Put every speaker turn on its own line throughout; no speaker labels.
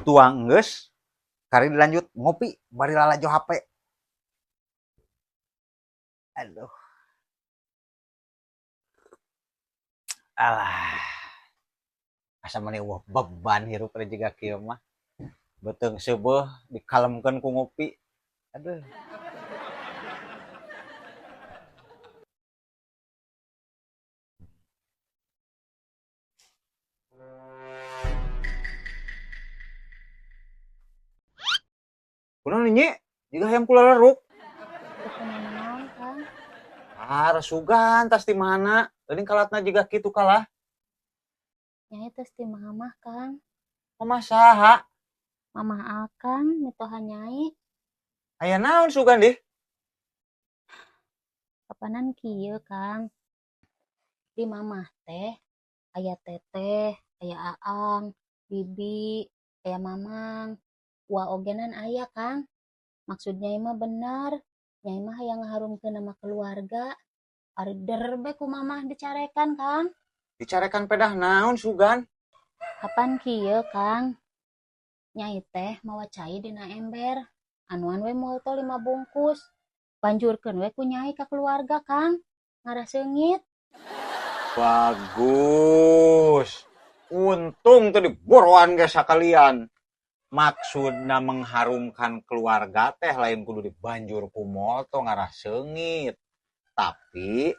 Tuang geus, kari dilanjut ngopi bari lalajo HP. Aduh. Alah. Asa meni eueuh beban hirup teh jiga kieu mah. Beuteung seubeuh dikalemkeun ku ngopi. Aduh. Kunaon Nyi? Jiga hayam kulaleruk.
Kunaon, Kang?
Ah, resugan tas di mana? Geuning kalatna jiga kitu kalah.
Nyai tos ti mamah, Kang.
Mamah saha?
Mamah Akang, mitoha Nyai.
Aya naon sugan dih?
Kapanan kieu, Kang. Di mamah teh aya teteh, aya Aang, bibi, aya mamang. Uwa ogenan aya, Kang. Maksud Nyai mah bener. Nyai mah hayang ngaharumkeun nama keluarga. Ari der be ku mamah dicarekan, Kang.
Dicarekan pedah naon sugan?
Kapan kieu, Kang? Nyai teh mawa cai dina ember. Anuan we molto 5 bungkus. Banjurkeun we ku Nyai ka keluarga, Kang. Ngarah seungit.
Bagus. Untung teu diboroan ge sakalian. Maksudna mengharumkan keluarga teh lain kudu dibanjur ku molto ngarah seungit. Tapi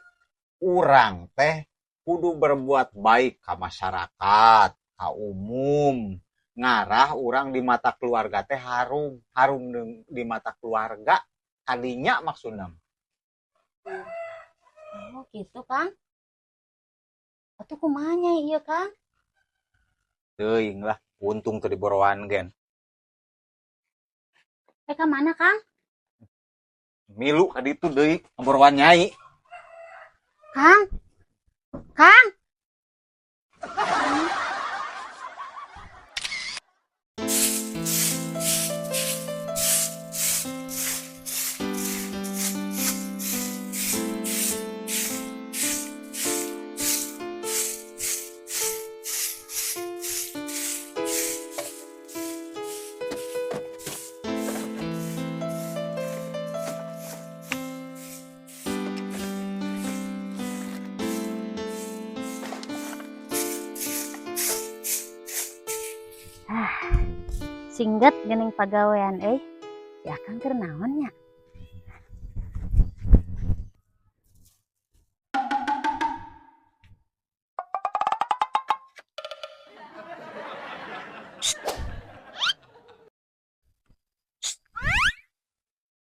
urang teh kudu berbuat baik ka masyarakat, ka umum. Ngarah urang di mata keluarga teh harum, harum di mata keluarga. Kadinya maksudna.
Oh, gitu, Kang. Atuh kumaha nya ieu, Kang?
Teuing lah, untung teu diboroan gen.
Ka mana, Kang?
Milu ka ditu deui, ngaboroan Nyai.
Kang. Kang. Singget geuning pagawean euy. Si Akang keur naon nya?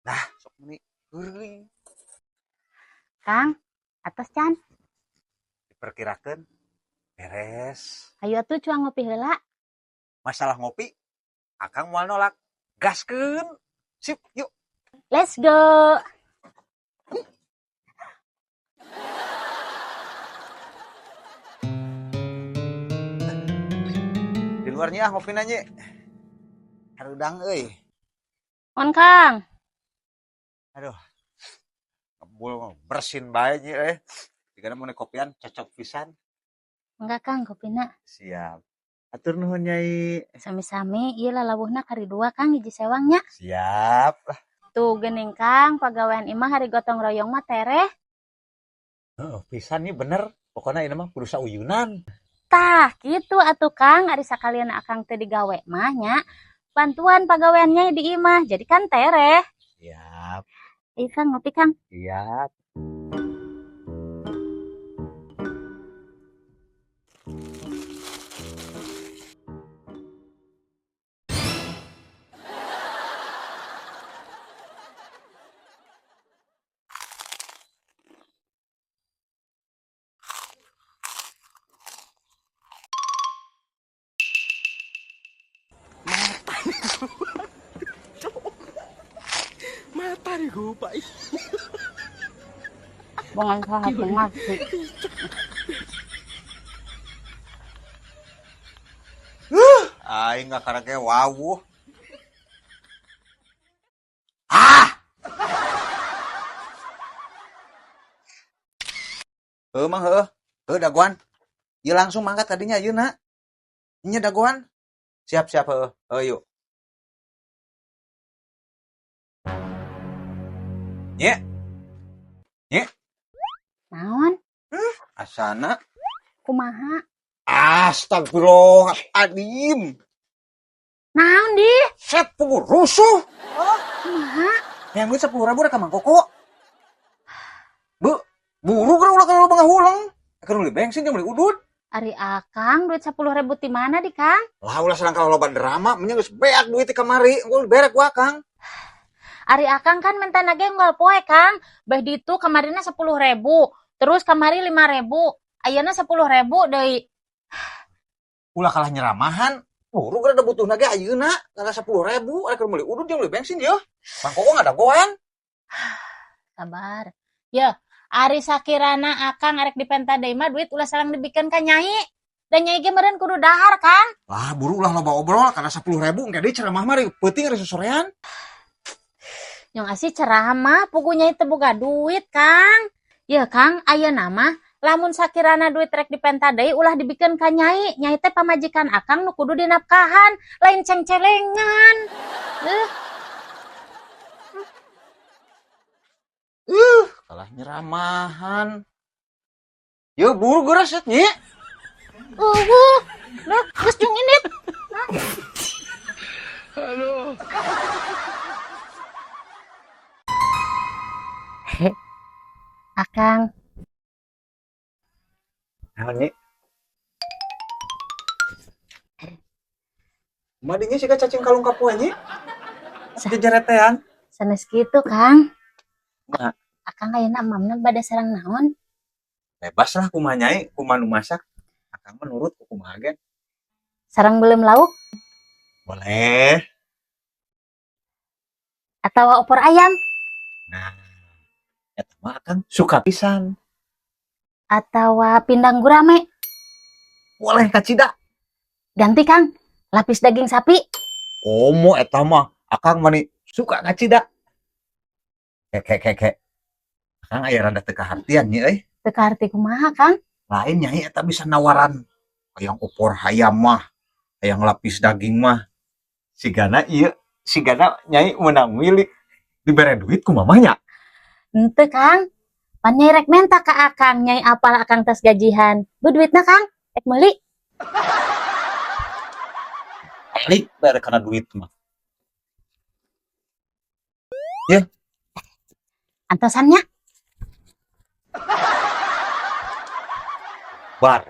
Nah, sok meuni heuring.
Kang, atos can.
Diperkirakeun beres.
Hayu atuh cuang ngopi heula.
Masalah ngopi, Akang moal nolak. Gaskeun. Sip, yuk.
Let's go.
Di luarnya ah ngopina Nyi. Harudang euy.
On, Kang.
Aduh. Ngebul bersin bae Nyi euy. Jigana mun kopian cocok pisan.
Enggak, Kang, kopina.
Siap. Atur nuhun Nyai.
Sami-sami, ieu lalawuhna kari 2, Kang, hiji sewangnya.
Siap.
Tuh geuning, Kang, pagawean imah hari gotong royong mah tereh.
Heeh, pisan nih bener. Pokona ieu mah kudu sauyunan.
Tah, kitu atuh Kang, ari sakalian Akang teu digawe mah nya. Bantuan pagaweannya di imah, jadi kan tereh.
Siap.
Ayo Kang, ngopi Kang.
Siap.
Mata nih gue, Pak.
Bongan saha ngasih.
Aing nggak karake wawuh. Ah! Heuh mang heuh. Heuh dagoan. Ieu langsung mangkat tadinya ieu na. Nya dagoan. Siap siap heuh. Heuh yuk. Nye. Nye.
Naon?
Asana.
Kumaha?
Astagfirullahaladzim.
Naon di?
Set pugu rusuh.
Oh, kumaha?
Yang duit 10.000 rek ka Mang Koko. Bu, buru geura ulah kalau bangahuleng. Keur beli bensin jeung beli udud.
Ari Akang duit 10.000 ti mana di Kang?
Lah ulah sareng kalau loba drama, mending geus beak duit ti kamari, engko beres ku Akang.
Ari Akang kan minta nage unggal poe Kang. Beh ditu kamarina 10.000, terus kamari 5.000, ayeuna 10.000 deui.
Ulah kalah nyeramahan. Buru geura da butuhna ge ayeuna, karena 10.000 rek meuli udud jeung beli bensin yeuh. Mang Koko ngadagoan.
Sabar. Yeuh, ari sakirana Akang arek dipenta deui mah duit ulah sareng dibikeun ka Nyai. Dan Nyai ge meureun kudu dahar, Kang.
Lah buru ulah loba obrol karena 10.000 engke deui ceramah mah rek peuting rek sosorean.
Nyong asih ceramah pugu Nyai teu boga duit, Kang. Yeuh, Kang, ayeuna mah lamun sakirana duit rek dipenta deui ulah dibikeun ka Nyai. Nyai teh pamajikan Akang nu kudu dinafkahan, lain ceng-celengan.
Kalah nyeramahan. Yeuh buru geura set Nyi.
Eueuh. Lah, geus jeung indit.
Aduh.
Akang.
Naon Nyi? Madinya sih cacing kalung kapoe Nyi. Jejeretean.
Sanes kitu, Kang.
Nah.
Akang ayeuna mamna bade sareng naon?
Bebas lah kumaha Nyai, kumaha nu masak. Akang mah nurut ku kumaha ge.
Sareng beuleum lauk?
Boleh.
Atawa opor ayam?
Nah, eta mah Akang suka pisan.
Atawa pindang gurame?
Boleh kacida.
Ganti Kang, lapis daging sapi.
Komo eta mah, Akang mani suka kacida. Ke ke ke. Akang aya rada teu kahartian nya euy.
Teu kaharti kumaha Kang?
Lain Nyai eta bisa nawaran hayang opor hayam mah, hayang lapis daging mah. Sigana ieu, sigana Nyai meunang milik dibere duit ku mamahnya.
Henteu Kang. Pan Nyai rek menta ka Akang, Nyai apal Akang tos gajihan. Bu duitna Kang, rek meuli.
Balik bare kana duit mah. Ya.
Antosannya.
Bar.